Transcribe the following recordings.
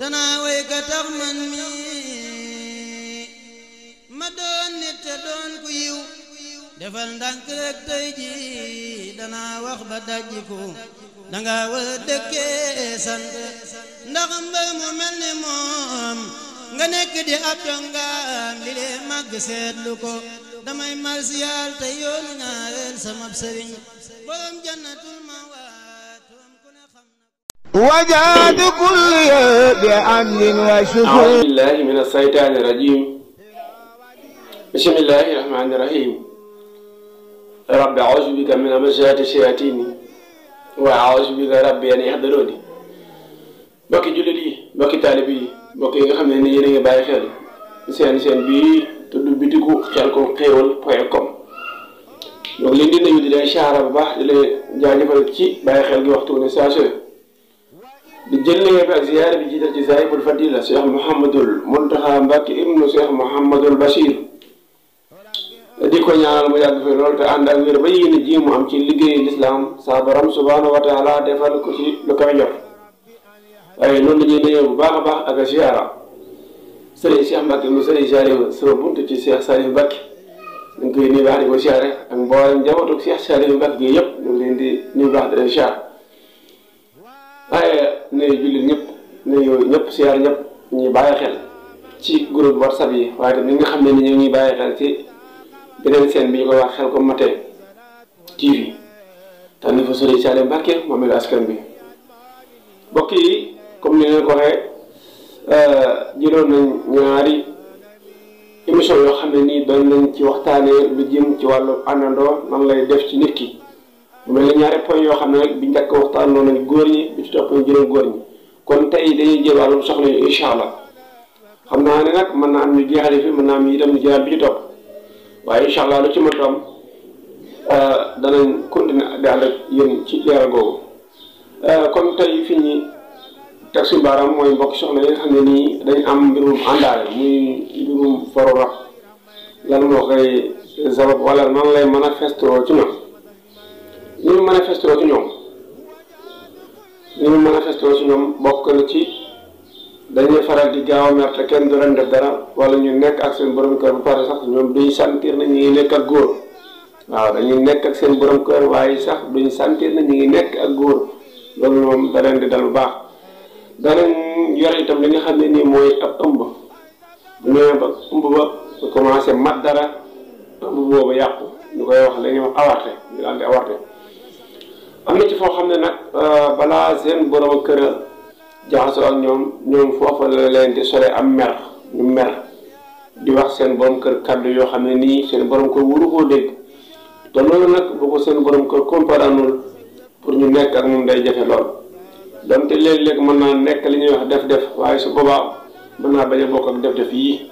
danaa way ka tax man mi ma doon nit te doon ku yiw defal ndànk rek tey ji danaa wax ba dajjiku danga war a dëkkee sant ndax mbër mu mel ni moom nga nekk di ab dongaam li lee màgg seetlu ko damay marsiyaal te yoonu ñaareel sama sëriñ borom jannatul mawaat ku ne xam na وجاد كل بأمن وشكر أعوذ بالله من الشيطان الرجيم بسم الله الرحمن الرحيم رب أعوذ بك من همزات الشياطين وأعوذ بك رب أن يحضرون mbokki jullit yi mbokki taalib yi mbokk yi nga xam ne ni yéen a ngi bàyyi xel seen bii tudd bitigu Xelcom xéewal.com donc leen di nuyu di leen siyaara bu baax di leen jaajëfal ci bàyyi xel gi waxtu ne saa su di jël liggéey bi ak ziyaara bi jiital ci saahibul fadila Cheikh Mouhamadul Muntaxa Mbàkke ibnu Cheikh Mouhamadul Bachir di ko ñaanal mu yàgg fi loolu te ànd ak wér ba yéen ji mu am ci liggéeyu lislaam saa borom subhaanahu wa taala defal ko ci lu koy jot waaye noonu la ñuy nuyoo bu baax a baax ak ziyaara sëriñ Cheikh Mbàkke mu sëriñ Saliou sama buntu ci Cheikh Saliou Mbàkke dañ koy nuyu baax di ko siyaare ak mboolem njabootu Cheikh Saliou Mbàkke gi yëpp ñu ngi leen di nuyu baax di leen siyaar waaye nuyu jullit ñëpp nuyu ñëpp siyaar ñëpp ñuy bàyyi xel ci groupe WhatsApp yi waaye tam ñi nga xam ne ni ñu ngi bàyyi xel ci beneen seen bi ñu koy wax Xelcom Matin TV tànn fa sëriñ Saliou Mbàkke moom la askan bi mbokk yi comme ni leen ko waxee jëloon nañ ñaari émission yoo xam ne nii doon nañ ci waxtaanee lu jëm ci wàllu àndandoo nan lay def ci nit ki mu mel ni ñaari point yoo xam ne rek bi njëkk waxtaan noonu nañ góor ñi bi ci topp ñu jëloon góor ñi kon tey dañuy jël wàllum soxna yi incha allah xam naa ne nag mën naa am ñu jeexale fi mën naa am itam ñu jëlaat bi ci topp waaye incha allah lu ci mën am danañ continuer di ànd ak yéen ci leeral googu kon tey fi ñi teg suñu baaraam mooy mbokk soxna yi nga xam ne nii dañ am mbirum àndaale muy mbirum farou rab lan moo koy sabab wala nan lay manifestoo ci ñoom ni mu manifestoo ci ñoom bokk na ci dañuy faral di gaaw a mer te kenn du leen def dara wala ñu nekk ak seen borom kër bu pare sax ñoom duñ sentir na ñu ngi nekk ak góor waaw dañuy nekk ak seen borom kër waaye sax duñ sentir na ñu ngi nekk ak góor loolu moom da leen di dal bu baax danañ yore itam li nga xam ne nii mooy ab ëmb bu ñëwee ba ëmb ba commencé mat dara ëmb boobu yàqu ñu koy wax la ñuy wax awarte ñu daan di awarte am na ci foo xam ne nag balaa seen borom kër jaxasoo ak ñoom foofa la leen di sore am mer ñu mer di wax seen borom kër kaddu yoo xam ne nii seen borom kër wuru koo dégg te loolu nag bu ko seen borom kër comparanul pour ñu nekk ak moom day jafe lool donte léeg-léeg mën naa nekk li ñuy wax def-def waaye su boobaa mën naa bañ a bokk ak def-def yii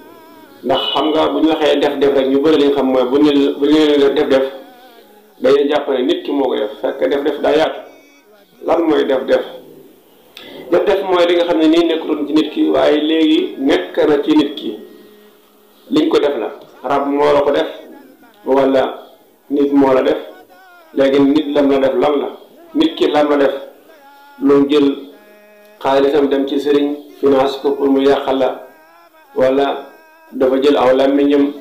ndax xam nga bu ñu waxee def-def rek ñu bëri li nga xam mooy bu ñu leen def-def dañuy jàpp ne nit ki moo ko def fekk def-def daa yaatu lan mooy def-def def-def mooy li nga xam ne nii nekkutoon ci nit ki waaye léegi nekk na ci nit ki liñ ko def la rab moo la ko def wala nit moo la def léegi nit lam la def lan la nit ki lam la def lu jël xaalisam dem ci sëriñ finance ko pour mu yàqal la wala dafa jël aw làmmiñam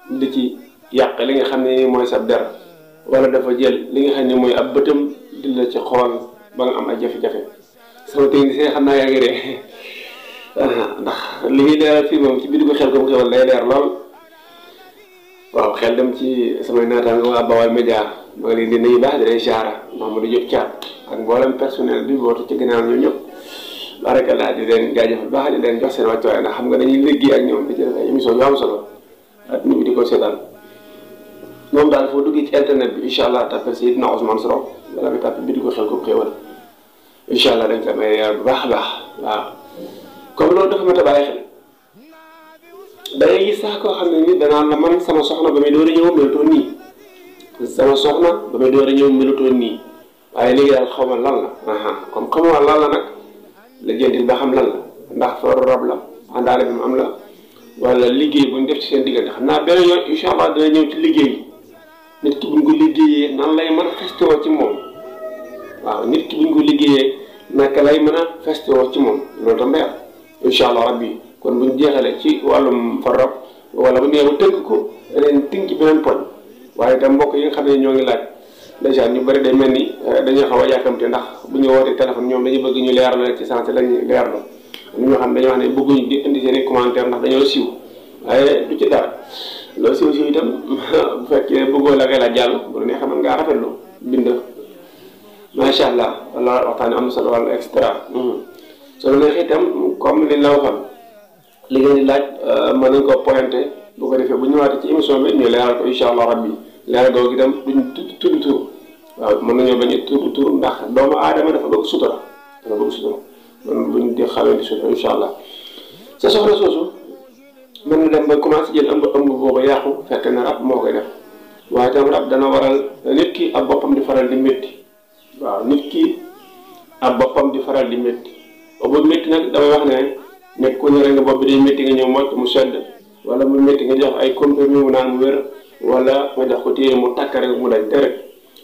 di ci yàq li nga xam ne nii mooy sa der wala dafa jël li nga xam ne mooy ab bëtam di la ci xool ba nga am ay jafe-jafe sama technicien xam naa yaa ngi ree ndax li ñuy leeral fii moom ci biir ko Xelcom xéwal lay leer lool waaw xel dem ci samay naataango waa Bawal Média ma ngi leen di nuyu baax di leen siyaara Mamadou Diop Thiat ak mboolem personnel bi bootu ci ginnaaw ñoom ñëpp barakallah di leen jaajëfal baax di leen jox seen wàccuwaay ndax xam nga dañuy liggéey ak ñoom di ci def ay émission yu am solo ak nit ñi di ko seetaan moom daal foo duggee ci internet bi incha allah tapé Seydina Ousmane Soro wala nga tapé bi di ko Xelcom xéwal incha allah dañ ko may yaar bu baax a baax waaw comme loolu dafa mat a bàyyi xel dangay gis sax koo xam ne ni danaan la man sama soxna ba may door a ñëw melutoon nii sama soxna ba may door a ñëw melutoon nii waaye léegi daal xaw ma lan la comme xamoo lan la nag la jëndil ba xam lan la ndax faru rab la àndaale bi mu am la wala liggéey bu ñu def ci seen diggante xam naa beneen yoon incha allah dana ñëw ci liggéey nit ki buñ ko liggéeyee nan lay mën a festoo ci moom waaw nit ki buñ ko liggéeyee naka lay mën a festoo ci moom loolu tam leer incha allah rabbi. kon buñ jeexalee ci wàllum farab wala bu nee ba tënk ko leen tënk ci beneen poñ waaye itam mbokk yi nga xam ne ñoo ngi laaj dèjà ñu bëri day mel ni dañuy xaw a yàkkamte ndax bu ñu wootee téléphone ñoom dañuy bëgg ñu leeral ci sens lañuy leerlu ñoo xam dañoo wax ne bëgguñ di indi seen i commentaire ndax dañoo siiw waaye du ci dara loolu siiw itam bu fekkee bëggoo la ngay la jàll bu la neexee mën ngaa rafetlu bind macha allah wala waxtaan am na solo wala extra soo neexee itam comme li la waxoon li ngeen di laaj mën nañ ko pointé bu ko defee bu ñëwaatee ci émission bi ñu leeral ko incha allah rabbi leeral googu itam duñ tudd tur waaw mën nañoo bañ a tudd tur ndax doomu aadama dafa bëgg sutura man buñ di xawee di sutura incha allah sa soxla soosu mën na dem ba commencé jël ëmb boobu yàqu fekk na rab moo koy def waaye itam rab dana waral nit ki ab boppam di faral di métti waaw nit ki ab boppam di faral di métti boobu métti nag damay wax ne nekk ku ne rek nga bopp bi day métti nga ñëw mocc mu sedd wala mu métti nga jox ay comprimé mu naan mu wér wala nga jox ko téye mu takk rek mu dañ deret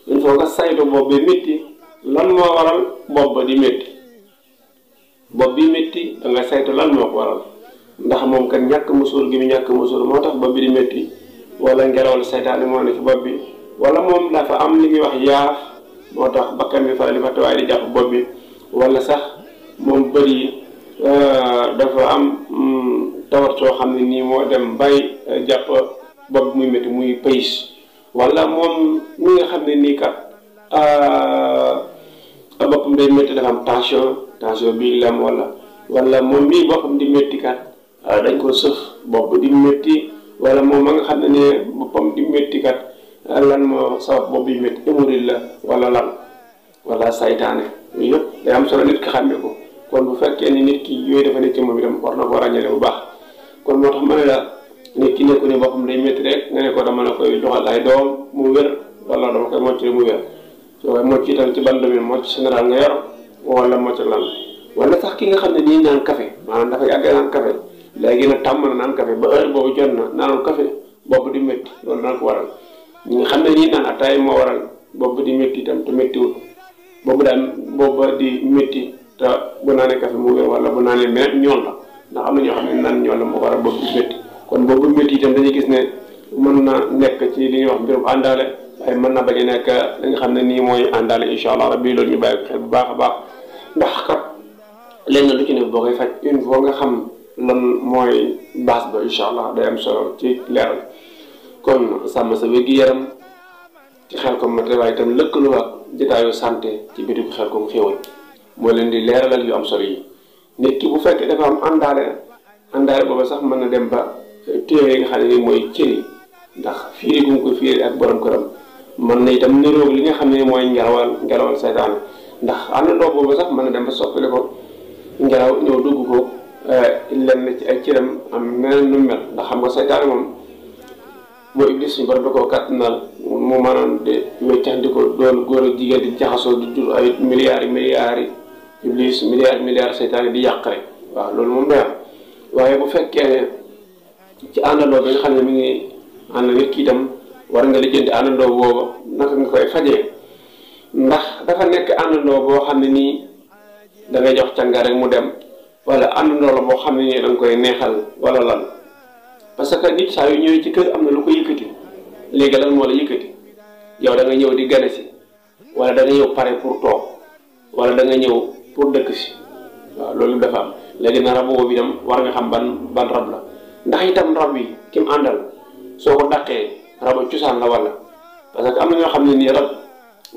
il faut nga saytu bopp bi métti lan moo waral bopp ba di métti bopp bi métti da nga saytu lan moo ko waral ndax moom kat ñàkk musóor gi mu ñàkk musóor moo tax bopp bi di métti wala ngelaw la saytaane moo ne ci bopp bi wala moom dafa am li ñuy wax yaaf moo tax bakkan bi faral di fàtte waaye di jàpp bopp bi wala sax moom bëri dafa am tawat soo xam ne nii moo dem bay jàpp bopp muy métti muy pays wala moom mi nga xam ne nii kat boppam day métti dafa am tension bii lam wala moom mii boppam di métti kat dañ ko sëf bopp di métti wala moom ma nga xam ne nii boppam di métti kat lan moo sabab bopp bi métti hémorroïde la wala lan wala saytaane yooyu yëpp day am solo nit ki xàmme ko kon bu fekkee ni nit ki yooyu dafa nekk ci moom itam war na koo ràññale bu baax kon moo tax ma ne la nit ki nekku ne boppam day métti rek nga ne ko dama la koy joxal ay doom mu wér wala dama koy mocc mu wér soo koy mocc itam ci ban domaine mocc général nga yor wala mocc lan wala sax ki nga xam ne nii naan café maanaam dafa yàgg naan café léegi nag tàmm na naan café ba heure boobu jot na naanul café bopp di métti loolu dana ko waral ñi nga xam ne nii naan ataay moo waral bopp di métti itam te méttiwul boobu di métti te bu naanee café mu wér wala bu naanee beneen ñool la ndax am na ñoo xam ne naan ñool la moo waral bopp di métti kon boobu métti itam dañuy gis ne mën na nekk ci li ñuy wax mbirum àndaale waaye mën na bañ a nekk li nga xam ne nii mooy àndaale incha allah rabbi loolu ñu bàyyi ko xel bu baax a baax ndax kat lenn lu ci ne boo koy faj une fois nga xam lan mooy base ba incha allah day am solo ci leeral kon sàmm sa wér-gi-yaram ci xel ko mat waaye itam lëkkaloo ak jotaayu santé ci biir xel ko xéwal moo leen di leeralal yu am solo yi nit ki bu fekkee dafa am àndaale booba sax mën na dem ba téere yi nga xam ne ni mooy cëri ndax fiiri gu mu ko fiiri ak borom këram mën na itam niroog li nga xam ne mooy ngelawal saytaane ndax àndandoo booba sax mën na dem ba soppali ko ngelaw ñëw dugg ko lenn ci ay cëram am neneen nu mel ndax xam nga saytaane moom mooy iblis suñu borom da koo kàttanal mu maanaam di weccax di ko doon góor ak jigéen di jaxasoo di jur ay milliards yi iblis milliards saytaane di yàq rek waaw loolu moom day am waaye bu fekkee ci àndandoo bi nga xam ne mi ngi ànd nit ki itam war nga lijjanti àndandoo booba naka nga koy fajee ndax dafa nekk àndandoo boo xam ne nii da ngay jox cànga rek mu dem wala àndandoo la boo xam ne nii da nga koy neexal wala lan parce que nit saa yu ñëwee ci kër am na lu ko yëkkati léegi lan moo la yëkkati yow da nga ñëw di gane si wala da nga ñëw pare pour toog wala da nga ñëw pour dëkk si waaw loolu dafa am léegi na rab boobu itam war nga xam ban rab la ndax itam rab yi ki mu àndal soo ko dàqee rabu cosaan la wala parce que am na ñoo xam ne nii rab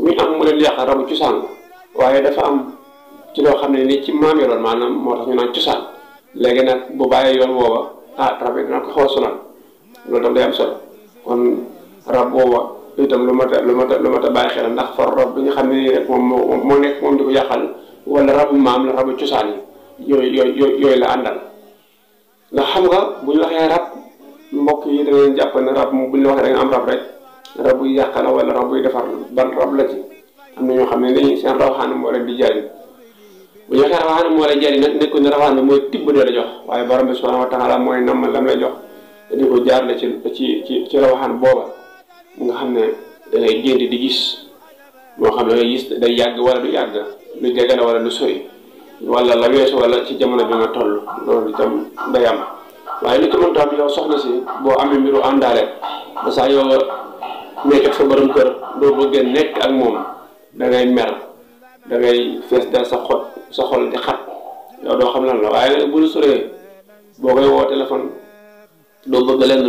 mi am mu leen yàq rabu cosaan la waaye dafa am ci loo xam ne nii ci maam yoroon maanaam moo tax ñu naan cosaan léegi nag bu bàyyee yoon booba rab yi dina ko xaw a sonal loolu tam day am solo kon rab booba itam lu mat a bàyyi xel ndax far rab bi nga xam ne nii rek moom moo nekk moom di ko yàqal wala rabu maam la rabu cosaan yi yooyu la àndal ndax xam nga bu ñu waxee rab mbokk yi da ngeen jàpp ne rab bu ñu la waxee da nga am rab rek rab buy yàq la wala rab buy defar ban rab la ci am na ñoo xam ne dañuy seen rawaxaan moo leen di jariñ bu ñu waxee rawaxaan moo lay jariñ nag nekkul ne rawaxaan mooy tibb de la jox waaye borom bi subhanahu wa taala mooy nam lam lay jox di ko jaarale ci rawaxaan booba nga xam ne da ngay gént di gis moo xam ne ngay gis day yàgg wala du yàgg lu jege la wala lu sori wala la weesu wala ci jamono bi nga toll loolu itam day am waaye li ci mën tam yow soxna si boo amee mbiru àndaale ba saa yow nekk ak sa borom kër doo bëgg nekk ak moom da ngay mer da ngay fees dal sa xol di xat yow doo xam lan la waaye nag bu lu soree boo koy woo téléphone doo bëgg leen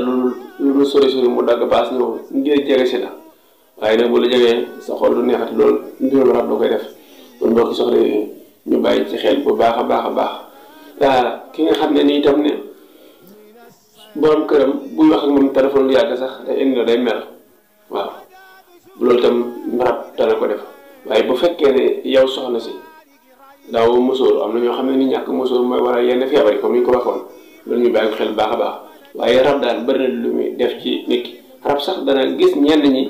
lu sori mu dagg baas ñëw ngir jege si la waaye nag bu la jegee sa xol du neexati loolu mbirum rab da koy def kon mbokki soxna yi ñu bàyyi ci xel bu baax a baax a baax ki nga xam ne nii itam ne borom këram buy wax ak moom téléphone lu yàgg sax day indi la day mer waaw loolu itam rab dana ko def waaye bu fekkee ne yow soxna si daaw musóor am na ñoo xam ne ni ñàkk musóor mooy waral yenn feebar yi comme ni ñu ko waxoon loolu ñu bàyyi xel baax a baax waaye rab daal bëri na lu muy def ci nit ki rab sax dana gis ñenn ñi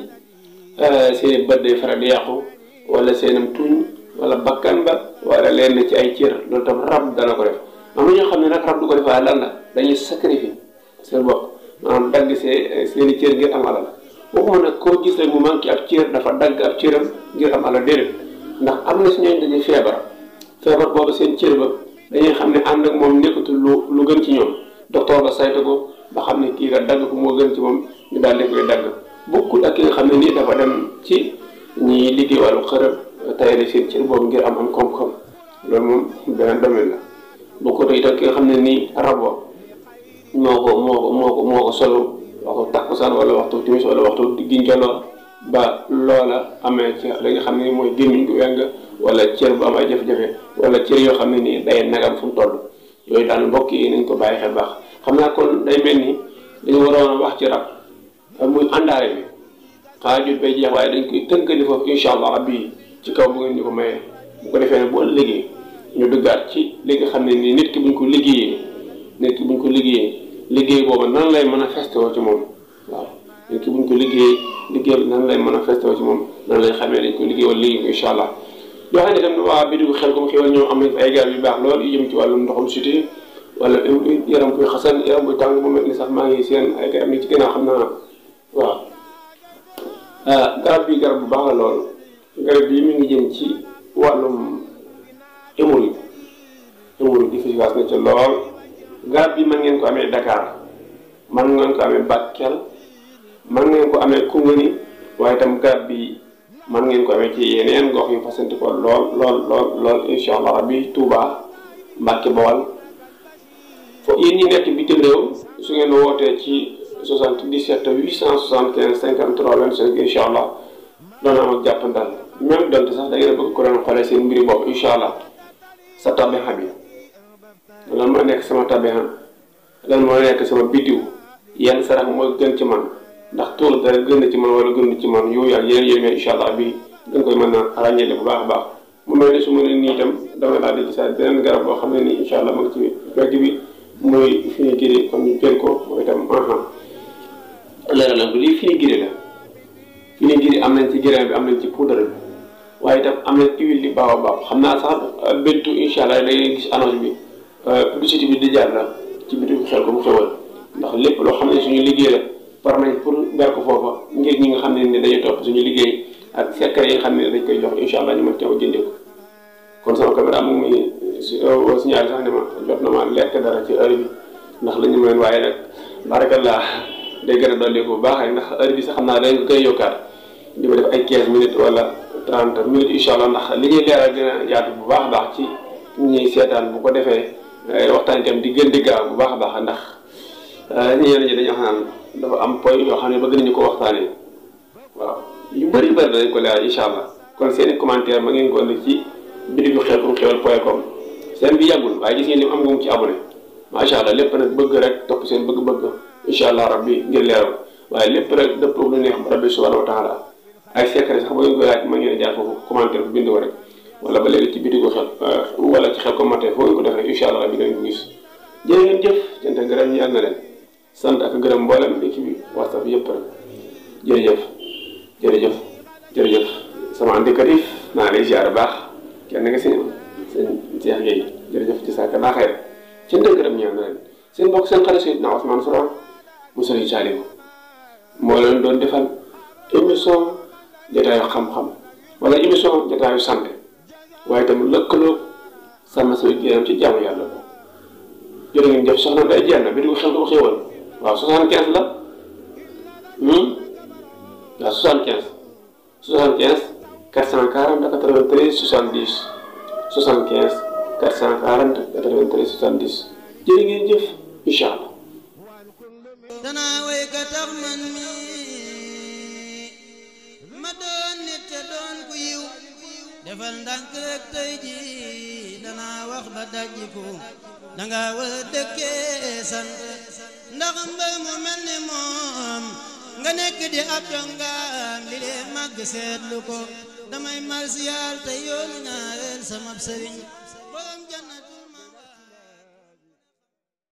seen bët day faral di yàqu wala seenam tuñ wala bakkan ba wala leen ci ay cër loolu tam rab dana ko def am na ñoo xam ne nag rab du ko def waaye lan la dañuy sacrifier seen bopp maanaam dagg seeni cër ngir am alal waxuma nag koo gis rek mu manqué ab cër dafa dagg ab cëram ngir am alal déedéet ndax am na si ñooñu dañuy feebar boobu seen cër ba dañuy xam ne ànd ak moom nekkatul lu gën ci ñoom docteur ba saytu ko ba xam ne kii nga dagg ko moo gën ci moom ñu daal di koy dagg bokkul ak ki nga xam ne nii dafa dem ci ñi liggéey wàllu xërëb tayale seen cër boobu ngir am koom-koom loolu moom beneen domaine la bokkut itam ki nga xam ne nii rabo moo ko solo waxtu takkusaan wala waxtu timis wala waxtu ginjaloo ba loola amee ci li nga xam ne nii mooy gémmiñ gu weng wala cër bu am ay jafe-jafe wala cër yoo xam ne nii day nagam fu mu toll yooyu daal mbokk yi nañ ko bàyyi xel baax xam naa kon day mel ni dañu waroon a wax ci rab muy àndaare bi xaajut bay jeex waaye dañ koy tënkandi foofu incha allah bii ci kaw bu ngeen ñu ko mayee bu ko defee ne bu ëllëgee ñu duggaat ci li nga xam ne nii nit ki buñ ko liggéeyee liggéey boobu nan lay manifesté woo ci moom waaw nit ki buñ ko liggéey nan lay manifesté woo ci moom nan lay xamee dañ ko liggéey wala liggéey ko incha allah yoo xam ne tam waa Bayithi xel comme xéwal ñoom am nañ fa ay garab yu baax lool yu jëm ci wàllum ndoxum siti wala yaram buy xasan yaram buy tàng mu mel ni sax maa ngi seen ay garab ni ci gën a xam naa waaw garab bi garab bu baax la lool garab bi mi ngi jëm ci wàllum hémorroïde efficace na ci lool garab bi mën ngeen ko amee Dakar mën ngeen ko amee Bakel mën ngeen ko amee Koungheul waaye itam garab bi mën ngeen ko amee ci yeneen gox yu fasanti ko lool incha allah rabbi Touba Mbacke Bawal fo yéen ñi nekk bitim réew su ngeen wootee ci 77 875 53 25 incha allah doona am ak jàppandal même donte sax da ngeen bëgg ko doon xoolee seen mbiri bopp incha allah sa tabixa bi lan moo nekk sama tabixa lan moo nekk sama biddiw yenn sarax mooy gën ci man ndax tuur dara gën ci man wala gën ci man yooyu ak yeneen incha allah bi dañ koy mën a ràññeele bu baax a baax mu mel ni su ma ne nii itam dama daal di gisaat beneen garab boo xam ne nii incha allah ma ngi ci wegg bi mooy fini giri comme ñu jël ko mooy itam leeral la lii fini giri la fini giri am nañ ci grain bi am nañ ci poudre bi waaye itam am nañ huile di baobab xam naa sax béttu incha allah da ngay gis annonce bi publicité bi di jaar la ci bitu xel ko mu xewal ndax lépp loo xam ne suñu liggéey la par nañ pour ber ko foofa ngir ñi nga xam ne ni dañuy topp suñu liggéey ak secret yi nga xam ne dañ koy jox incha allah ñu mën teew jëndee ko kon sama caméra mu ngi signalé sax ne ma jot na ma lekk dara ci heure bi ndax la ñu mën waaye nag barakallah day gën a dolli ko bu baax rek ndax heure bi sax xam naa dañ koy yokkaat di ko def ay 15 minutes wala 30 minutes incha allah ndax li ñuy leeral dina yaatu bu baax a baax ci ñuy seetaan bu ko defee waxtaan itam di gën di gaaw bu baax a baax ndax ñeneen ñi dañoo xam dafa am point yoo xam ne bëgg nañu ko waxtaanee waaw yu bëri dañ ko leeral incha allah kon seen i commentaire ma ngeen ko indi ci Bayithi xel.com seen bi yàggul waaye gis ngeen ni am nga mu ci abonné macha allah lépp nag bëgg rek topp seen bëgg-bëgg incha allah rabbi ngir leeral waaye lépp rek dëppoo lu neex rabbi subhanahu wa taala ay secret sax ba ngeen koy laaj ma ngeen jaar foofu commentaire bu bind ko rek wala ba léegi ci Bayithi xel wala ci xel ko matin foo ngeen ko def rek incha allah rabbi dinañ ko gis jërë ngeen jëf cant ak gërëm ñeel na leen sant ak gërëm mboolem équipe bi WhatsApp yëpp rek jërëjëf sama indicatif naa lay ziar baax kenn nga seen Cheikh Gueye jërëjëf ci saaka naa xëy cant ak gërëm ñeel na leen seen mbokk seen xarit Seydina Ousmane Sourang mu Sëriñ Saliou moo leen doon defal émission jotaayu xam-xam wala émission jotaayu santé waaye itam lëkkaloo sama sa yaram ci jaamu yàlla la jërë ngeen jëf soxna day jenn bi du xel ko xéewal waaw 75 la waaw 75 440 93 70 75 440 93 70 jërë ngeen jëf incha allah. danaa way ka tax man mi ma doon nit te doon ku yiw defal ndànk rek tey ji danaa wax ba dajjiku danga war a dëkkee sant ndax mbër mu mel ni moom nga nekk di ab dongaam li lee màgg seetlu ko damay marsiyaal te yoonu ñaareel sama sëriñ